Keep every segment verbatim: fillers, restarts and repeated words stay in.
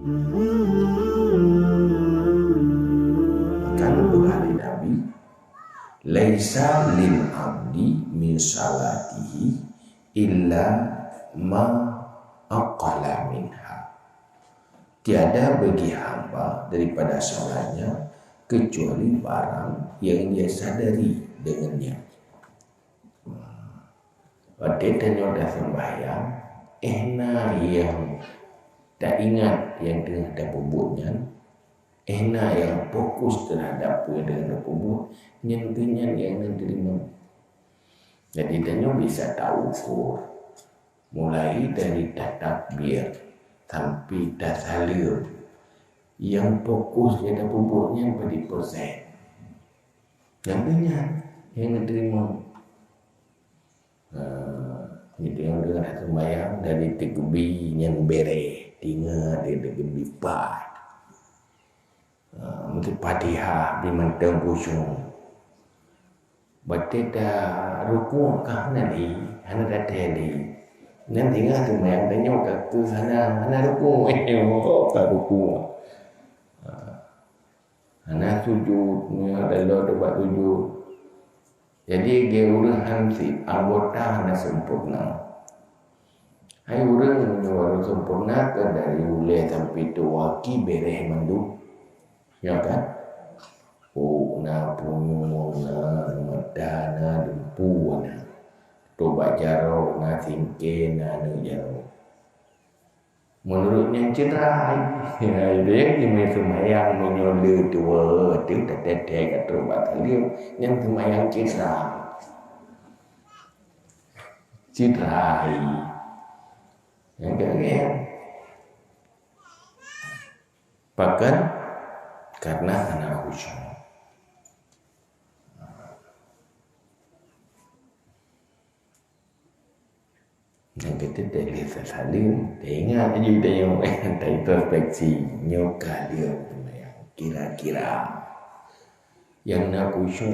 Kan Bukhari Nabi, "Laisa lil abdi min salatihi illa ma aqala minha." Tiada bagi hamba daripada salatnya kecuali barang yang dia sadari dengannya. Watèe tanyoe taseumbahyang, éh na nyang taingat nyang teungoh tapeubuet nyan, éh na nyang fokus teuhadap peue nyang tapeubuet, nyan keuh nyan nyang neuteurimong. Jadi, tanyoe bisa taukur, mulai dari tatakbir sampai tasaleuem, nyang fokus nyang tapeubuet nyan padum persen. Nyan keuh nyan nyang neuteurimong. Ha, jadi nyang deungon seumayang dari takbir nyan bèrèh, ingat di takbir pat. Ha, meusti Fatihah bri mantong khusyuk. Watèe tarukuk ka hana lé, hana tathèe lé. Nyan ingat seumayang tanyoe ka keuh hana, hana rukuk. Ka rukuk. Ha. Hana sujud, nyoe lheuh teubat sujud. Jadi, lagèe ureueng hansip, anggota hana sempurna. Hai ureueng meunyoe hana sempurna, kan dari ulèe sampai tuwoe aki bèrèh mandum. Ya kan? Ôk na, punyueng na, mata na, dumpeue na. Teubat jaroe na, singkèe na, aneuk jaroe. Meunurot nyan cedera hai. Hai deh, nyang seumayang meunyoe le tuwoe, teuh tatèe-tèe ka trok bak saleuem, nyan seumayang cedera. Cedera hai. Nyang keu lagèe nyan. Pakon? Karena hana khusyuk. Nyang keu teutap lheuh tasaleuem, taingat laju tanyoe, taintrospeksi, nyoe ka lheueh seumayang. Kira-kira nyang na khusyuk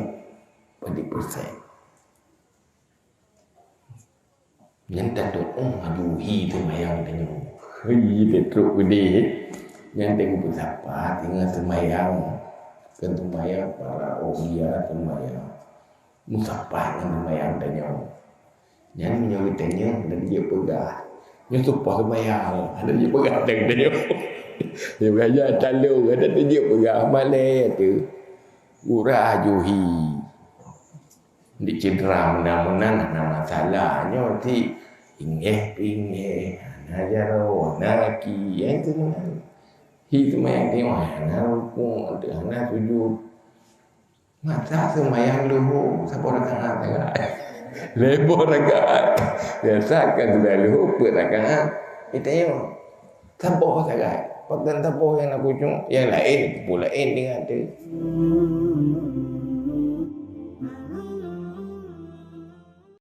padum persen? Nyan tatu'oh laju hi seumayang tanyoe. Hi, tatrok keudeh. Nyan teungoh beusapa, teungoh seumayang. Kon seumayang para aulia seumayang. Meusapat ngon seumayang tanyoe. Nyan meunyoe geutanyoe hana jeuet peugah. Nyoe seupah seumayang, hana jeuet peugah teuh tanyoe. Nyoe raja talo, hana jeuet peugah, malèe teuh. Gura juhi. Di cedera meunan-meunan hana masalah. Nyoe ti ingéh-ingéh, hana jaroe, hana aki, nyang tu meunan. Hi seumayang tanyoe hana rukuk, hana sujud. Masa seumayang luhô saboh rakaat sagai? Lhèe boh rakaat. Biasa kan seumayang luhô peuet rakaat. Geutanyoe saboh sagai. Pakon saboh nyang na khusyuk, nyang laén pue laén deungon teuh.